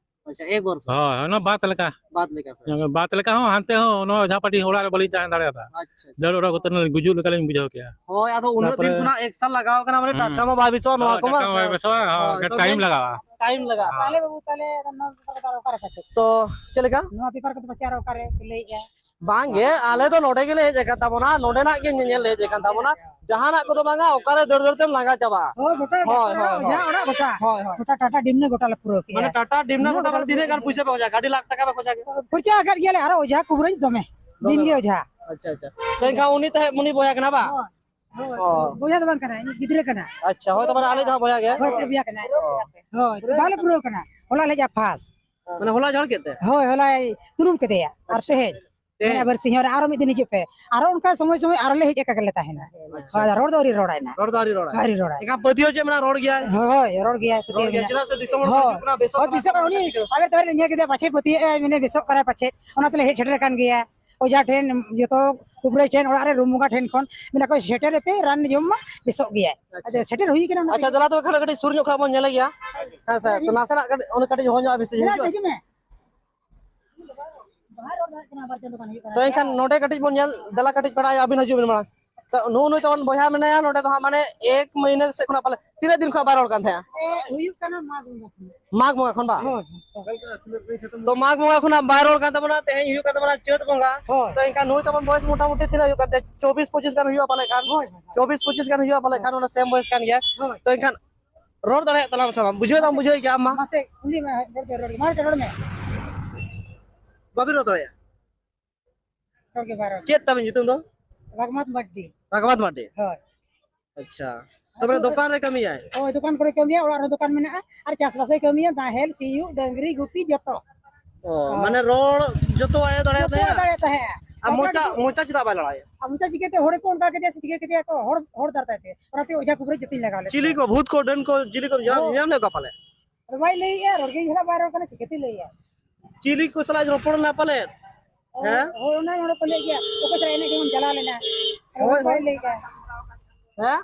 ᱟᱪᱪᱷᱟ, ᱮᱠ ᱵᱚᱨᱥᱚ᱾ ᱦᱳᱭ, ᱦᱳᱭ, ᱚᱱᱟ ᱵᱟᱛ ᱞᱮᱠᱟ᱾ ᱵᱟᱛ ᱞᱮᱠᱟ ᱥᱮ? ᱵᱟᱛ ᱞᱮᱠᱟ ᱦᱚᱸ ᱦᱟᱱᱛᱮ ᱦᱚᱸ ᱱᱚᱣᱟ ᱚᱡᱷᱟ ᱯᱟᱹᱴᱤ ᱚᱲᱟᱜ ᱨᱮ ᱵᱟᱹᱞᱤᱧ ᱛᱟᱦᱮᱸ ᱫᱟᱲᱮᱭᱟᱫᱟ᱾ ᱟᱪᱪᱷᱟ, ᱟᱪᱪᱷᱟ᱾ ᱫᱟᱹᱲ ᱚᱰᱚᱠ ᱠᱟᱛᱮ ᱜᱩᱡᱩᱜ ᱞᱮᱠᱟᱞᱤᱧ ᱵᱩᱡᱷᱟᱹᱣ ᱠᱮᱜᱼᱟ᱾ ᱦᱳᱭ, ᱟᱫᱚ ᱩᱱᱟᱹᱜ ᱫᱤᱱ ᱛᱟᱯᱚᱨᱮ ᱠᱷᱚᱱᱟᱜ ᱮᱠ ᱥᱟᱞ ᱞᱟᱜᱟᱣ ᱠᱟᱱᱟ, ᱢᱟᱱᱮ ᱦᱩᱸ᱾ ᱴᱟᱴᱠᱟ ᱢᱟ ᱵᱟᱭ ᱵᱮᱥᱚᱜᱼᱟ, ᱱᱚᱣᱟ ᱦᱳᱭ, ᱠᱚᱢᱟ᱾ ᱴᱟᱴᱠᱟ ᱢᱟ ᱵᱟᱭ ᱵᱮᱥᱚᱜᱼᱟ, ᱦᱳᱭ, ᱦᱳᱭ, ᱛᱚ ᱴᱟᱭᱤᱢ ᱢᱮᱱ ᱞᱟᱜᱟᱜᱼᱟ᱾ ᱴᱟᱭᱤᱢ ᱞᱟᱜᱟᱜᱼᱟ᱾ ᱛᱟᱦᱞᱮ ᱵᱟᱹᱵᱩ, ᱛᱟᱦᱞᱮ ᱱᱚᱣᱟ ᱯᱮᱯᱟᱨ ᱠᱚᱫᱚ ᱚᱠᱟᱨᱮ ᱯᱟᱪᱮᱫ? ᱛᱚ, ᱪᱮᱫ ᱞᱮᱠᱟ? ᱱᱚᱣᱟ ᱯᱮᱯᱟᱨ ᱠᱚᱫᱚ ᱯᱟᱪᱮᱫ ᱟᱨᱚ ᱚᱠᱟᱨᱮ ᱯᱮ ᱞᱟᱹᱭᱮᱜᱼᱟ? ᱵᱟᱝ ᱜᱮ, ᱟᱞᱮ ᱫᱚ ᱱᱚᱰᱮ ᱜᱮᱞᱮ ᱦᱮᱡ ᱟᱠᱟᱱ ᱛᱟᱵᱚᱱᱟ, ᱱᱚᱰᱮᱱᱟᱜ ᱜᱮ ᱧᱮᱧᱮᱞ ᱞᱮ ᱦᱮᱡ ᱟᱠᱟᱱ ᱛᱟᱵᱚᱱᱟ᱾ ᱡᱟᱦᱟᱱᱟᱜ ᱠᱚᱫᱚ ᱵᱟᱝᱟ, ᱚᱠᱟᱨᱮ ᱫᱟᱹᱲ ᱫᱟᱹᱲ ᱛᱮᱢ ᱞᱟᱸᱜᱟ ᱪᱟᱵᱟᱜᱼᱟ᱾ ᱦᱳᱭ, ᱜᱚᱴᱟ ᱦᱳᱭ, ᱰᱟᱠᱛᱟᱨ ᱦᱳᱭ, ᱚᱲᱟᱜ, ᱦᱳᱭ᱾ ᱚᱡᱷᱟ ᱚᱲᱟᱜ ᱜᱚᱴᱟ᱾ ᱦᱳᱭ, ᱦᱳᱭ᱾ ᱜᱚᱴᱟ ᱴᱟᱴᱟ ᱰᱤᱢ ᱱᱮ ᱜᱚᱴᱟ ᱞᱮ ᱯᱩᱨᱟᱹᱣ ᱠᱮᱜᱼᱟ᱾ ᱢᱟᱱᱮ ᱴᱟᱴᱟ ᱰᱤᱢ ᱱᱮ ᱜᱚᱴᱟ ᱜᱚᱴᱟ ᱞᱮ ᱯᱩᱨᱟᱹᱣ ᱠᱮᱜᱼᱟ᱾ ᱯᱩᱨᱟᱹᱣ ᱠᱮᱜᱼᱟ᱾ ᱠᱷᱚᱨᱪᱟ ᱟᱠᱟᱫ ᱜᱮᱭᱟᱞᱮ, ᱟᱨᱚ ᱚᱡᱷᱟ ᱠᱩᱵᱨᱟᱹᱡ ᱫᱚᱢᱮ᱾ ᱫᱚᱢᱮ ᱫᱤᱱ ᱜᱮ ᱵᱟᱝ? ᱚᱡᱷᱟ᱾ ᱟᱪᱪᱷᱟ, ᱟᱪᱪᱷᱟ᱾ ᱛᱚ ᱮᱱᱠᱷᱟᱱ ᱩᱱᱤ ᱛᱟᱦᱮᱸᱫ ᱩᱱᱤ ᱵᱚᱭᱦᱟ ᱠᱟᱱᱟ ᱵᱟᱝ? ᱦᱳᱭ, ᱦᱳᱭ᱾ ᱚ᱾ ᱵᱚᱭᱦᱟ ᱫᱚ ᱵᱟᱝ ᱠᱟᱱᱟᱭ, ᱤᱧᱤᱡ ᱜᱤᱫᱽᱨᱟᱹ ᱠᱟᱱᱟᱭ᱾ ᱟᱪᱪᱷᱟ, ᱦᱳᱭ, ᱛᱚ ᱢᱟᱱᱮ ᱟᱞᱮ ᱫᱚ ᱦᱟᱸᱜ ᱵᱚᱭᱦᱟ ᱜᱮ᱾ ᱦᱳᱭ, ᱯᱮ ᱵᱚᱭᱦᱟ ᱠᱟᱱᱟᱭ᱾ ᱚ᱾ ᱦᱳᱭ, ᱛᱚ ᱵᱟᱞᱮ ᱯᱩᱨᱟᱹᱣ ᱠᱟᱱᱟ᱾ ᱦᱚᱞᱟ ᱞᱮ ᱦᱮᱡᱼᱟ first᱾ ᱢᱟᱱᱮ ᱦᱚᱞᱟ ᱡᱷᱟᱲ ᱠᱮᱫ ᱛᱮ? ᱦᱳᱭ, ᱦᱚᱞᱟᱭ ᱛᱩᱱᱩᱢ ᱠᱮᱫᱮᱭᱟ᱾ ᱟᱨ ᱟᱪᱪᱷᱟ᱾ ᱛᱮᱦᱮᱧ? ᱛᱮᱦᱮᱧ? ᱢᱮᱱᱟ ᱵᱟᱨᱥᱤᱧ ᱦᱚᱸ ᱟᱨᱚ ᱢᱤᱫ ᱫᱤᱱ ᱦᱤᱡᱩᱜ ᱯᱮ᱾ ᱟᱨᱚ ᱚᱱᱠᱟ ᱥᱚᱢᱚᱭ ᱥᱚᱢᱚᱭ ᱟᱨᱚ ᱞᱮ ᱦᱮᱡ ᱟᱠᱟ ᱜᱮᱞᱮ ᱛᱟᱦᱮᱱᱟ᱾ ᱟᱪᱪᱷᱟ᱾ ᱦᱳᱭ, ᱟᱫᱚ ᱨᱚᱲ ᱫᱚ ᱟᱹᱣᱨᱤ ᱨᱚᱲᱟᱭ᱾ ᱨᱚᱲ ᱫᱚ ᱟᱹᱣᱨᱤ ᱨᱚᱲᱟᱭ᱾ ᱟᱹᱣᱨᱤ ᱨᱚᱲᱟᱭ᱾ ᱮᱱᱠᱷᱟᱱ ᱯᱟᱹᱛᱭᱟᱹᱣ ᱪᱮᱫ ᱢᱮᱱᱟᱜᱼᱟ? ᱨᱚᱲ ᱜᱮᱭᱟᱭ᱾ ᱦᱳᱭ, ᱨᱚᱲ ᱜᱮᱭᱟᱭ, ᱨᱚᱲ ᱯᱟᱹᱛᱭᱟᱹᱣ ᱜᱮᱭᱟᱭ᱾ ᱢᱮᱱᱟᱜᱼᱟ᱾ ᱪᱮᱫᱟᱜ ᱥᱮ ᱫᱤᱥᱚᱢ ᱦᱚᱲ ᱠᱚ ᱦᱳᱭ᱾ ᱦᱤᱡᱩᱜ ᱠᱟᱱᱟ, ᱵᱮᱥᱚᱜ ᱦᱳᱭ, ᱠᱟᱱᱟ ᱫᱤᱥᱚᱢ ᱦᱚᱲ ᱠᱚ ᱩᱱᱤ ᱪᱤᱠᱟᱹ ᱠᱟᱱᱟ? ᱟᱵᱮᱱ ᱛᱚᱵᱮ ᱧᱮᱞ ᱠᱮᱫᱮᱭᱟ, ᱯᱟᱪᱷᱮ ᱯᱟᱹᱛᱭᱟᱹᱣ ᱮᱫ ᱟᱭ, ᱢᱮᱱᱮ ᱵᱮᱥᱚᱜ ᱠᱟᱱᱟᱭ ᱯᱟᱪᱷᱮ᱾ ᱚᱱᱟ ᱛᱮᱞᱮ ᱦᱮᱡ ᱥᱮᱴᱮᱨ ᱟᱠᱟᱱ ᱜᱮᱭᱟ᱾ ᱚᱡᱷᱟ ᱴᱷᱮᱱ, ᱡᱚᱛᱚ ᱠᱩᱵᱨᱟᱹᱭ ᱴᱷᱮᱱ, ᱚᱲᱟᱜ ᱨᱮ ᱨᱩᱢ ᱵᱚᱸᱜᱟ ᱴᱷᱮᱱ ᱠᱷᱚᱱ ᱢᱮᱱᱟ ᱠᱚ, "ᱥᱮᱴᱮᱨ ᱯᱮ, ᱨᱟᱱ ᱡᱚᱢ ᱢᱟ, ᱵᱮᱥᱚᱜ ᱜᱮᱭᱟᱭ᱾" ᱟᱪᱪᱷᱟ᱾ ᱟᱫᱚ ᱥᱮᱴᱮᱨ ᱦᱩᱭ ᱠᱟᱱᱟ, ᱚᱱᱟ ᱟᱪᱪᱷᱟ, ᱛᱮᱜᱮ᱾ ᱫᱮᱞᱟ ᱛᱚᱵᱮ ᱠᱷᱟᱱ ᱠᱟᱹᱴᱤᱡ ᱥᱩᱨ ᱧᱚᱜ ᱠᱷᱚᱱᱟᱜ ᱵᱚᱱ ᱧᱮᱞᱮ ᱜᱮᱭᱟ᱾ ᱦᱮᱸ ᱥᱮ, ᱛᱚ ᱱᱟᱥᱮᱱᱟᱜ ᱠᱟᱹᱴᱤᱡ, ᱩᱱᱤ ᱠᱟᱹᱴᱤᱡ ᱦᱚᱦᱚ ᱧᱚᱜ ᱟᱭ ᱵᱮᱥᱤ ᱦᱤᱡᱩᱜᱼᱟ᱾ ᱦᱤᱡᱩᱜ ᱢᱮ᱾ ᱛᱚ ᱮᱱᱠᱷᱟᱱ ᱱᱚᱰᱮ ᱠᱟᱹᱴᱤᱡ ᱵᱚᱱ ᱧᱮᱞ, ᱫᱮᱞᱟ ᱠᱟᱹᱴᱤᱡ ᱯᱮᱲᱟ ᱟᱭᱳ, ᱟᱹᱵᱤᱱ ᱦᱤᱡᱩᱜ ᱵᱤᱱ ᱢᱟᱲᱟᱝ᱾ ᱥᱮ ᱱᱩᱜᱼᱩ ᱱᱩᱭ ᱛᱟᱵᱚᱱ ᱵᱚᱭᱦᱟ ᱢᱮᱱᱟᱭᱟ ᱱᱚᱰᱮ ᱫᱚ ᱦᱟᱸᱜ, ᱢᱟᱱᱮ ᱮᱠ ᱢᱟᱹᱦᱤᱱᱟᱹ ᱥᱮᱫ ᱠᱷᱚᱱᱟᱜ ᱯᱟᱞᱮ, ᱛᱤᱱᱟᱹᱜ ᱫᱤᱱ ᱠᱷᱚᱱᱟᱜ ᱵᱟᱭ ᱨᱚᱲ ᱠᱟᱱ ᱛᱟᱦᱮᱸᱜᱼᱟ? ᱮ, ᱦᱩᱭᱩᱜ ᱠᱟᱱᱟ ᱢᱟᱜᱽ ᱵᱚᱸᱜᱟ ᱠᱷᱚᱱ᱾ ᱢᱟᱜᱽ ᱵᱚᱸᱜᱟ ᱠᱷᱚᱱ ᱵᱟᱝ? ᱦᱳᱭ᱾ ᱛᱚ ᱢᱟᱜᱽ ᱵᱚᱸᱜᱟ ᱠᱷᱚᱱᱟᱜ ᱵᱟᱭ ᱨᱚᱲ ᱠᱟᱱ ᱛᱟᱵᱚᱱᱟ, ᱛᱮᱦᱮᱧ ᱦᱩᱭᱩᱜ ᱠᱟᱱ ᱛᱟᱵᱚᱱᱟ ᱪᱟᱹᱛ ᱵᱚᱸᱜᱟ᱾ ᱦᱳᱭ᱾ ᱛᱚ ᱮᱱᱠᱷᱟᱱ ᱱᱩᱭ ᱛᱟᱵᱚᱱ ᱵᱚᱭᱮᱥ ᱢᱚᱴᱟᱢᱩᱴᱤ ᱛᱤᱱᱟᱹᱜ ᱦᱩᱭᱩᱜ ᱠᱟᱱ ᱛᱟᱭᱟ? ᱪᱚᱵᱵᱤᱥ ᱯᱚᱸᱪᱤᱥ ᱜᱟᱱ ᱦᱩᱭᱩᱜᱼᱟ ᱯᱟᱞᱮ ᱠᱷᱟᱱ᱾ ᱦᱳᱭ, ᱦᱳᱭ, ᱦᱳᱭ᱾ ᱪᱚᱵᱵᱤᱥ ᱯᱚᱸᱪᱤᱥ ᱜᱟᱱ ᱦᱩᱭᱩᱜᱼᱟ ᱯᱟᱞᱮ ᱠᱷᱟᱱ, ᱦᱳᱭ᱾ ᱚᱱᱟ ᱥᱮᱢ ᱵᱚᱭᱮᱥ ᱠᱟᱱ ᱜᱮᱭᱟ᱾ ᱦᱳᱭ᱾ ᱛᱚ ᱮᱱᱠᱷᱟᱱ ᱨᱚᱲ ᱫᱟᱲᱮᱭᱟᱜ ᱛᱟᱞᱟᱝ ᱥᱮ ᱵᱟᱝ? ᱵᱩᱡᱷᱟᱹᱣ ᱫᱟᱢ ᱵᱩᱡᱷᱟᱹᱣ ᱜᱮᱭᱟ ᱟᱢ ᱢᱟ? ᱢᱟᱥᱮ ᱩᱱᱤ ᱢᱟ ᱨᱚᱲ ᱜᱮ, ᱨᱚᱲ ᱜᱮ, ᱢᱟ ᱨᱚᱲ ᱢᱮ᱾ ᱵᱟᱵᱤᱱ ᱨᱚᱲ ᱫᱟᱲᱮᱭᱟᱜᱼᱟ? ᱨᱚᱲ ᱜᱮ ᱵᱟᱭ ᱨᱚᱲ᱾ ᱪᱮᱫ ᱛᱟᱵᱤᱱ ᱧᱩᱛᱩᱢ ᱫᱚ? ᱵᱷᱟᱜᱽᱢᱟᱛ ᱢᱟᱨᱰᱤ᱾ ᱵᱷᱟᱜᱽᱢᱟᱛ ᱢᱟᱨᱰᱤ? ᱦᱳᱭ᱾ ᱟᱪᱪᱷᱟ᱾ ᱛᱚᱵᱮ ᱫᱚᱠᱟᱱ ᱨᱮ ᱠᱟᱹᱢᱤᱭᱟᱭ? ᱦᱳᱭ, ᱫᱚᱠᱟᱱ ᱠᱚᱨᱮ ᱠᱟᱹᱢᱤᱭᱟ, ᱚᱲᱟᱜ ᱨᱮᱦᱚᱸ ᱫᱚᱠᱟᱱ ᱢᱮᱱᱟᱜᱼᱟ, ᱟᱨ ᱪᱟᱥᱵᱟᱥᱮ ᱠᱟᱹᱢᱤᱭᱟ, ᱱᱟᱦᱮᱞ, ᱥᱤᱭᱳᱜ, ᱰᱟᱹᱝᱨᱤ ᱜᱩᱯᱤ, ᱡᱚᱛᱚ᱾ ᱚ, ᱦᱳᱭ᱾ ᱢᱟᱱᱮ ᱨᱚᱲ ᱡᱚᱛᱚᱣᱟᱜ ᱮ ᱫᱟᱲᱮᱭᱟᱜ ᱡᱚᱛᱚᱣᱟᱜ ᱛᱟᱦᱮᱸᱜᱼᱟ? ᱫᱟᱲᱮᱭᱟᱜ ᱛᱟᱦᱮᱸᱜᱼᱟ᱾ ᱟᱨ ᱢᱚᱪᱟ, ᱢᱚᱪᱟ ᱪᱮᱫᱟᱜ ᱵᱟᱭ ᱞᱟᱲᱟᱭᱟ? ᱟᱨ ᱢᱚᱪᱟ ᱪᱤᱠᱟᱹᱛᱮ, ᱦᱚᱲ ᱠᱚ ᱚᱱᱠᱟ ᱠᱮᱫᱮᱭᱟ ᱥᱮ ᱪᱤᱠᱟᱹ ᱠᱮᱫᱮᱭᱟ ᱠᱚ, ᱦᱚᱲ, ᱦᱚᱲ ᱫᱟᱨᱟᱭ ᱛᱮ᱾ ᱚᱱᱟᱛᱮ ᱚᱡᱷᱟ ᱠᱚ ᱵᱚᱞᱮ ᱡᱚᱛᱚᱧ ᱞᱟᱜᱟᱣ ᱞᱮᱫ ᱪᱤᱞᱤ ᱠᱚᱣᱟ᱾ ᱠᱚ, ᱵᱷᱩᱛ ᱠᱚ, ᱰᱟᱹᱱ ᱠᱚ, ᱪᱤᱞᱤ ᱠᱚ ᱧᱟᱢ, ᱦᱳᱭ᱾ ᱧᱟᱢ ᱞᱮᱫ ᱠᱚᱣᱟ ᱯᱟᱞᱮ? ᱟᱫᱚ ᱵᱟᱭ ᱞᱟᱹᱭᱮᱜᱼᱟ, ᱨᱚᱲ ᱜᱮ ᱮᱱᱦᱤᱞᱳᱜ ᱵᱟᱭ ᱨᱚᱲ ᱠᱟᱱᱟ, ᱪᱤᱠᱟᱹᱛᱮᱭ ᱞᱟᱹᱭᱟ? ᱪᱤᱞᱤ ᱠᱚ ᱥᱟᱞᱟᱜ ᱨᱚᱯᱚᱲ ᱞᱮᱱᱟ ᱯᱟᱞᱮ? ᱦᱳᱭ, ᱦᱮᱸ? ᱦᱳᱭ, ᱚᱱᱟ ᱦᱚᱲ ᱠᱚ ᱞᱟᱹᱭ ᱜᱮᱭᱟ, ᱚᱠᱚᱭ ᱥᱟᱞᱟᱜ ᱮᱱᱮᱡ ᱜᱮᱵᱚᱱ ᱪᱟᱞᱟᱣ ᱞᱮᱱᱟ᱾ ᱟᱫᱚ ᱦᱳᱭ, ᱵᱟᱭ ᱦᱳᱭ᱾ ᱞᱟᱹᱭ ᱜᱮᱭᱟ᱾ ᱦᱮᱸ?